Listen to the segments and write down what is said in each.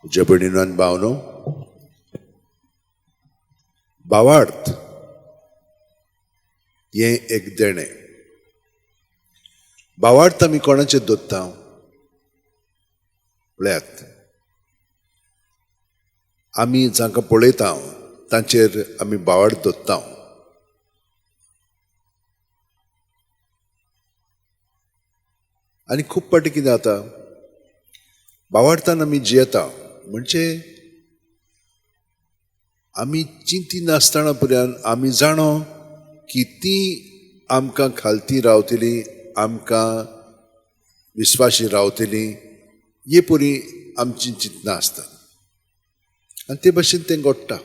म्हज्या भयणीनो आनी भावनो, भावार्थ हें एक देणें. भावार्थ आमी कोणाचेर दवरता? पळयात, आमी जांकां पळयता तांचेर आमी भावार्थ दवरता. आनी खूब फावटी कितें जाता, भावार्थान आमी जियेता म्हणजे आमी चिंतिनासतना पर्यंत आमी जाणो की ती आमकां खालती रावतली, आमकां विस्वाशी रावतली, हे परी आमची चिंतना आसता आनी ते भशेन तें घडटा.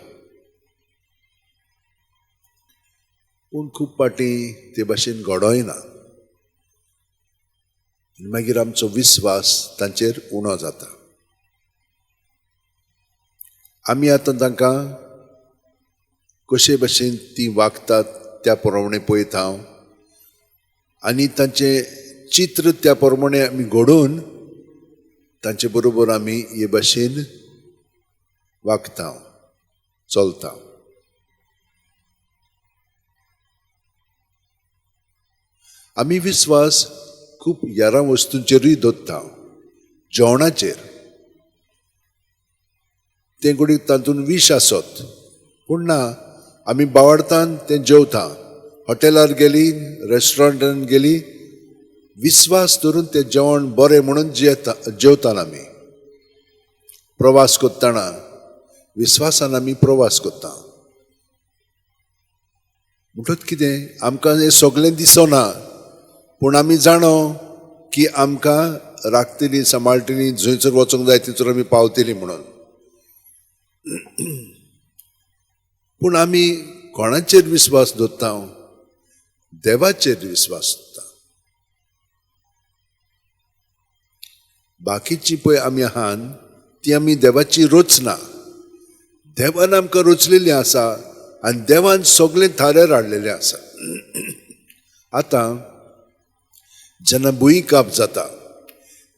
पूण खूब फावटी ते भशेन घडोय ना आनी मागीर आमचो विस्वास तांचेर उणो जाता. आमी आतां तांकां कशे भशेन ती वागतात त्या प्रमाणे पळयता हांव आनी तांचें चित्र त्या प्रमाणे आमी घडोवन तांचे बरोबर आमी हे भशेन वागता, चलता. आमी विस्वास खूब यारा वस्तूंचेरूय दवरता, जेवणाचेर. तें घडये तातूंत विश आसत, पूण ना, आमी बावडतान तें जेवता. हॉटेलार गेली, रेस्टॉरंटान गेली, विस्वास धरून तें जेवण बरें म्हणून जेवता आमी. प्रवास करतना विस्वासान आमी प्रवास करता. म्हणटच कितें आमकां हें सगळें दिसना, पूण आमी जाणो की आमकां राखतली, सांबाळटली, जंयसर वचूंक जाय थंयसर आमी पावतली म्हणून. पूण आमी कोणाचेर विस्वास दवरता? देवाचेर विस्वास दवरता. बाकीची पळय आमी आहान ती आमी देवाची रचना, देवान आमकां रचलेली आसा आनी देवान सगळें थाऱ्यार हाडलेलें आसा. आतां जेन्ना भुंयकांप जाता,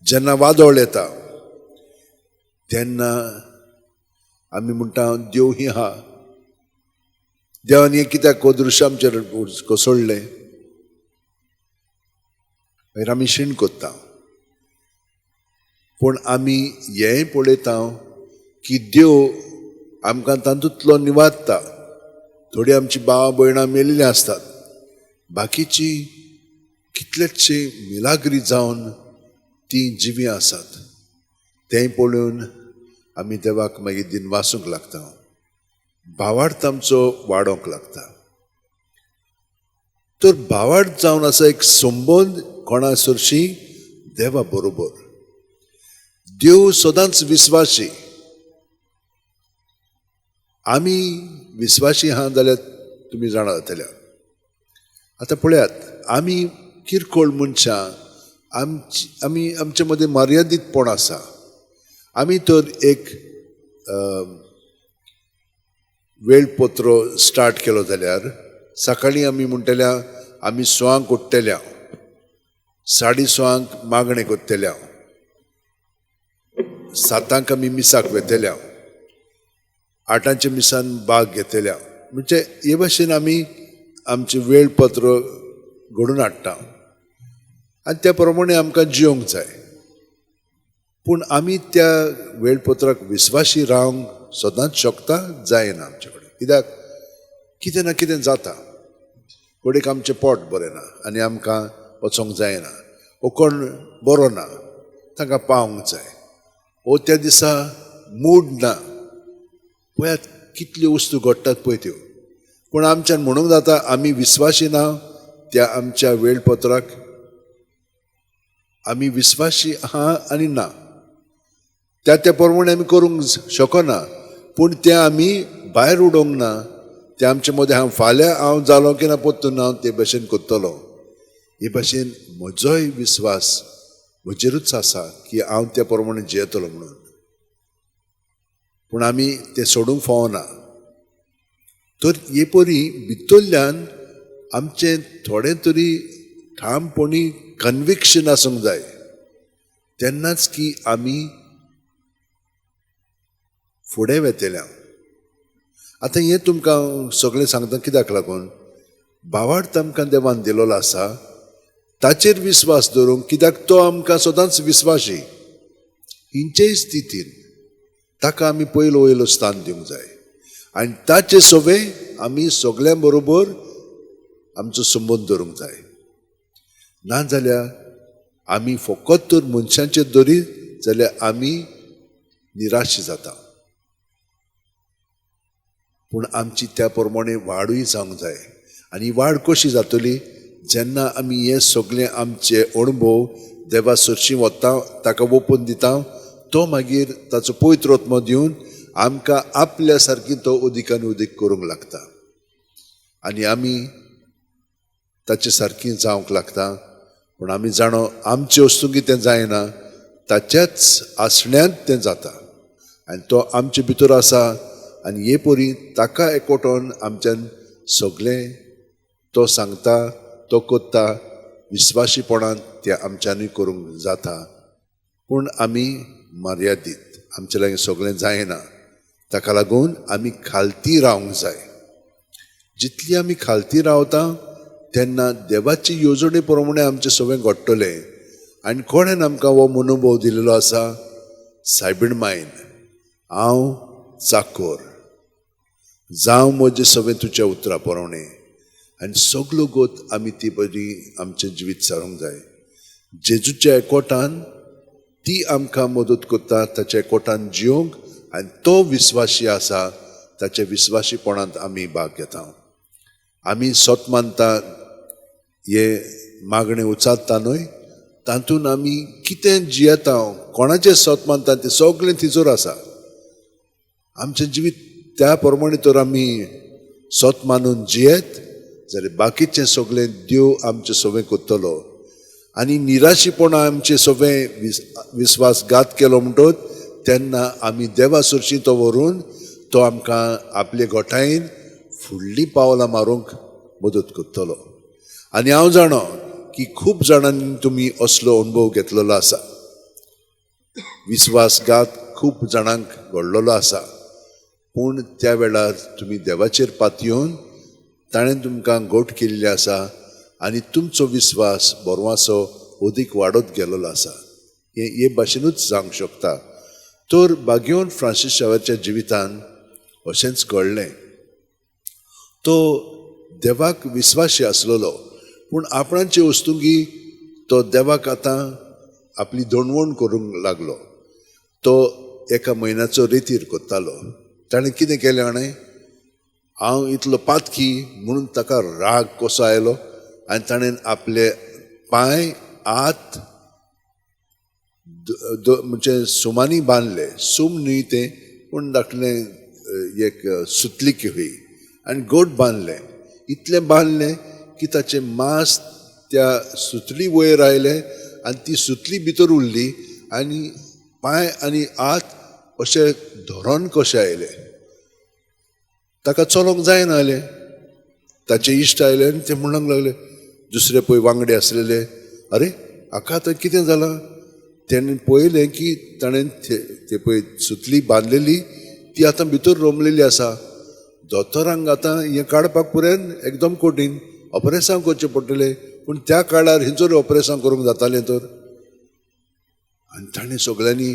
जेन्ना वादळ येता, तेन्ना आमी म्हणटा देव ही आहा, देवान हें कित्याक दृश्य आमचेर कोसळ्ळें? मागीर आमी शीण करता. पूण आमी हेंय पळयता की देव आमकां तातूंतलो निवारता. थोडी आमची भाव भयणां मेल्लीं आसतात, बाकीची कितलेचशी मिलाग्री जावन ती जिवीं आसात. तें पळोवन आमी देवाक मागीर दिनवासूंक लागता, भावार्थ आमचो वाडोवंक लागता. तर भावार्थ जावन आसा एक संबंद कोणा सरशी? देवा बरोबर. देव सदांच विस्वाशी. आमी विस्वाशी आहा जाल्यार तुमी जाणा जातले. आतां पळयात, आमी किरकोळ मनशां, आमी आमचे मदें मर्यादीतपण आसा. आमी तर एक वेळपत्र स्टार्ट केलो जाल्यार सकाळीं आमी म्हणटल्या आमी 6 उठ्ठल्या, 6:30 मागणें करतल्या, 7 आमी मिसाक वेतल्या, 8 मिसान भाग घेतल्या. म्हणजे हे भाशेन आमी आमचें वेळपत्र घडोवन हाडटा आनी त्या प्रमाणे आमकां जियोंक जाय. पूण आमी त्या वेळपत्राक विस्वाशी रावंक सदांच शकता जायना आमचे कडेन. कित्याक कितें ना कितें जाता, घडयेक आमचें पोट बरें ना आनी आमकां वचोंक जायना, वो कोण बरो ना तांकां पावंक जाय, वो त्या दिसा मूड ना. पळयात कितल्यो वस्तू घडटात पळय त्यो. पूण आमच्यान म्हणूंक जाता आमी विस्वाशी ना त्या आमच्या वेळपत्राक. आमी विस्वाशी आहा आनी ना, त्या त्या प्रमाणे आमी करूंक शकना. पूण तें आमी भायर उडोवंक ना, तें आमचे मदें हांव फाल्यां हांव जालो की ना परतून हांव ते भशेन करतलो. हे भशेन म्हजोय विस्वास म्हजेरूच आसा की हांव त्या प्रमाणे जियेतलो म्हणून. पूण आमी तें सोडूंक फावना. तर हे परी भितरल्यान आमचें थोडें तरी ठामपणी कन्विक्शन आसूंक जाय, तेन्नाच की आमी फुडें वेतले. आतां हें तुमकां सगळें सांगता कित्याक लागून, भावार्थ आमकां देवान दिलोलो आसा ताचेर विस्वास दवरूंक, कित्याक तो आमकां सदांच विस्वाशी. हिंचेय स्थितीन ताका आमी पयलो वयलो स्थान दिवंक जाय आनी ताचे सोवे आमी सगळ्यां बरोबर आमचो संबंद दवरूंक जाय. नाजाल्यार आमी फकत तर मनशांचेर दरीत जाल्यार आमी निराश जाता. पूण आमची त्या प्रमाणे वाडूय जावंक जाय. आनी वाड कशी जातली, जेन्ना आमी हे सगळे आमचे अणभव देवा सरशी वता, ताका ओपून दिता, तो मागीर ताचो पवित्र आत्मो दिवन आमकां आपल्या सारकी तो अदीक आनी अदीक करूंक लागता आनी आमी ताचे सारकी जावंक लागता. पूण आमी जाणो आमचे वस्तुंकी तें जायना, ताच्याच आसण्यांत तें जाता आनी तो आमचे भितर आसा. आनी हे परी ताका एकवटोन आमच्यान सगळें तो सांगता, तो कोत्ता, विस्वाशीपणान तें आमच्यांनी करूंक जाता. पूण आमी मर्यादीत, आमचे लागीं सगळें जायना. ताका लागून आमी खालती रावंक जाय. जितली आमी खालती रावता तेन्ना देवाची येवजणे प्रमाणे आमचें सगळें घडटलें. आनी कोणेन आमकां हो मनोभव दिल्लो आसा? सायबीण मायन, हांव चाकोर जावं म्हजें सगळें तुज्या उतरा प्रमाणे. आनी सगलो गोत आमी ती बरी आमचें जिवीत सारूंक जाय. जेजूच्या एकवटान ती आमकां मदत करता, ताच्या एकवटान जिवंक, आनी तो विस्वाशी आसा, ताच्या विस्वाशीपणांत आमी भाग घेता. आमी सत मानता हे मागणें उचारता न्हय, तातूंत आमी कितें जियेता, कोणाचें सत मानता तें सगळें तिजोर आसा. आमचें जिवीत त्या प्रमाणे तर आमी सत मानून जियेत जाल्यार बाकीचें सगळें देव आमचें सगळें करतलो. आनी निराशीपणा आमचें सगळें विस्वासघात केलो म्हणटच तेन्ना आमी देवा सरशी तो व्हरून तो आमकां आपले गोठायेन फुडलीं पावलां मारूंक मदत करतलो. आनी हांव जाणो की खूब जाणांनी तुमी असलो अणभव घेतलेलो आसा, विस्वासघात खूब जाणांक घडलेलो आसा. पूण त्या वेळार तुमी देवाचेर पातयेवन ताणें तुमकां गोट केल्ली आसा आनी तुमचो विस्वास बरवासो अदीक वाडत गेलेलो आसा. हें हे भाशेनूच जावंक शकता. तर बागेवन फ्रांसीस शावेरच्या जिवितान अशेंच घडलें. तो देवाक विस्वाशी आसलेलो, पूण आपणाचे वस्तुंगी तो देवाक आतां आपली दणवण करूंक लागलो. तो एका म्हयन्याचो रेतीर करतालो. ताणें कितें केलें हाणें, हांव इतलो पातकी म्हणून ताका राग कसो आयलो आनी ताणें आपले पांय हात म्हणजे सुमानी बांदले. सूम न्हय तें, पूण धाकलें एक सुतली की आनी गोट बांदलें. इतलें बांदलें की ताचें मांस त्या सुतली वयर आयलें आनी ती सुतली भितर उरली आनी पांय आनी हात अशे धरोन कशे आयले. ताका चलोंक जायना जालें. ताचे इश्ट आयले आनी ते म्हणूंक लागले, दुसरे पळय वांगडी आसलेले, अरे हाका आतां कितें जालां? तेणें पळयलें की ताणें ते पळय सुतली बांदलेली ती आतां भितर रोमलेली आसा. दोतोरांक आतां हें काडपाक पुरेन एकदम कठीण, ऑपरेसांव करचें पडटलें. पूण त्या काळार हेंचो ऑपरेसांव करूंक जातालें तर. आनी ताणें सगळ्यांनी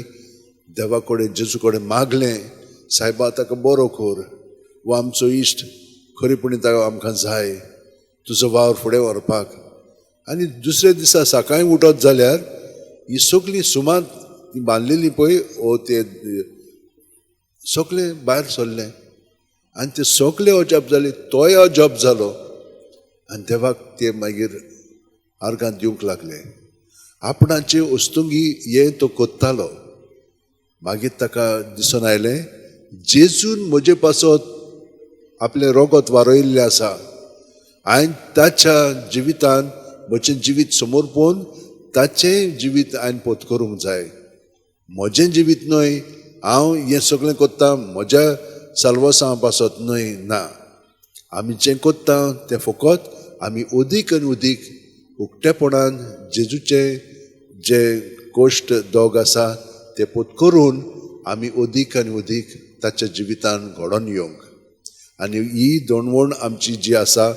देवा कडेन जेजू कडेन मागलें, सायबा ताका बरो कर, वो आमचो इश्ट खरेपणी ताका आमकां जाय तुजो वावर फुडें व्हरपाक. आनी दुसऱ्या दिसा सकाळीं उठत जाल्यार ही सगळीं सुमार ती बांदलेली पळय ओ ते सगळे भायर सरले आनी ते सगळे अजाप जाले, तोय अजाप जालो. आनी देवाक ते मागीर आर्गां दिवंक लागले. आपणाचे वस्तुंगी हें तो कोत्तालो. मागीर ताका दिसून आयलें, जेजून म्हजे पासत आपलें रोगत वारयल्लें आसा आनी ताच्या जिवितान म्हजें जिवीत समोर पळोवन ताचें जिवीत हांवें पोत करूंक जाय. म्हजें जिवीत न्हय, हांव हें सगळें कोत्ता म्हज्या साल्वासां पासत न्हय, ना, आमी जें कोत्ता तें फकत आमी अदीक आनी अदीक उक्तेपणान जेजूचें जे कोश्ट दोग आसा ते पोत करून आमी अदीक आनी अदीक ताच्या जिवितान घडोवन येवंक. आनी ही दोणवण आमची जी आसा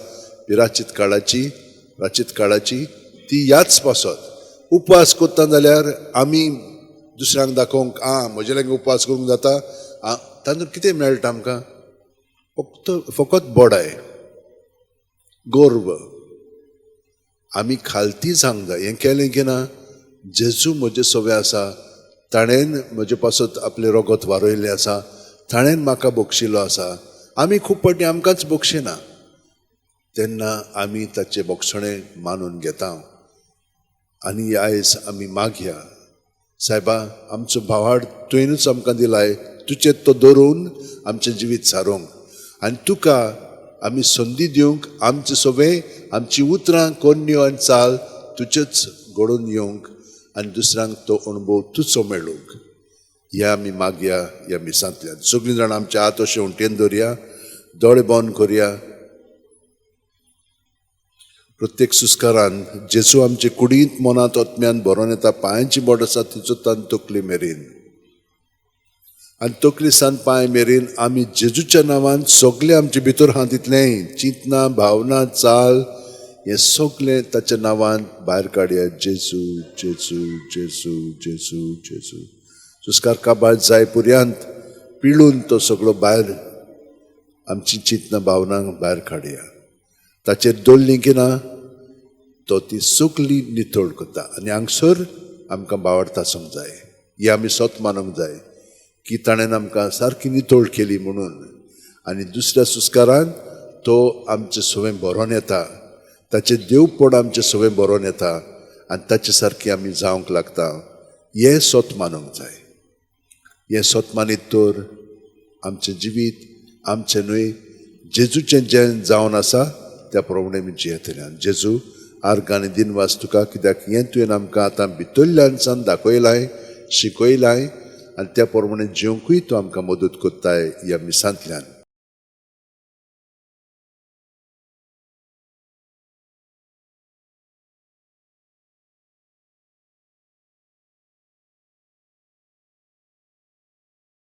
पिराचीत काळाची, प्राचीत काळाची, ती ह्याच पासत. उपवास करता जाल्यार आमी दुसऱ्यांक दाखोवंक आं म्हजे लागीं उपवास करूंक जाता, आं तातूंत कितें मेळटा आमकां? फकत बडाय, गर्व. आमी खालती जावंक जाय. हें केलें की ना, जेजू म्हजे सवे आसा, ताणें म्हजे पासत आपलें रगत वारयल्लें आसा, ताणें म्हाका बक्षिल्लो आसा. आमी खूब फावटी आमकांच बक्षिना, तेन्ना आमी ताचें बक्षणें मानून घेता. आनी आयज आमी मागया, सायबा आमचो भावाड तुवेंनूच आमकां दिलाय, तुजें तो धरून आमचें जिवीत सारोवंक आनी तुका आमी संदी दिवंक, आमचें सगळें आमचीं उतरां कोन्न्यो आनी चाल तुजेच घडोवन येवंक आनी दुसऱ्यांक तो अणभव तुजो मेळूंक. ह्या आमी मागया ह्या मिसांतल्यान. सगळीं जाणां आमचे हात अशें उंटेन दवरया, दोळे बंद करया. प्रत्येक सुस्कारान जेजू आमचे कुडींत, मनांत, आत्म्यान भरोन येता. पांयांची बोट आसा तिचो तान तकली मेरेन आनी तकली सान पांय मेरेन आमी जेजूच्या नांवान सगळें आमचे भितर आहा तितलेंय चिंतना, भावना, चाल हें सगळें ताच्या नांवान भायर काडया. जेजू, जेजू, जेजू, जेजू, जेजू. सुस्कार काबार जाय पुर्यांत पिळून तो सगळो भायर आमची चिंतना, भावना भायर काडया. ताचेर दवरली की ना तो ती सगळी नितळ करता आनी हांगसर आमकां बावडता आसूंक जाय. ही आमी सत मानूंक जाय की ताणें आमकां सारकी नितळ केली म्हणून. आनी दुसऱ्या सुस्कारान तो आमचे सवंय भरोन येता, ताचें देवपण आमचें सवंय भरोन येता आनी ताचे सारकी आमी जावंक लागता. हें सत मानूंक जाय. हें सत मानीत तर आमचें जिवीत आमचें न्हय, जेजूचें जें जावन आसा त्या प्रमाणे आमी जियेतले. आनी जेजू आर्ग आनी दिनवास तुका, कित्याक हें तुवें आमकां आतां भितरल्यान सावन दाखयलाय, शिकयलाय आनी त्या प्रमाणे जिवंकूय तूं आमकां मदत करताय ह्या मिसांतल्यान.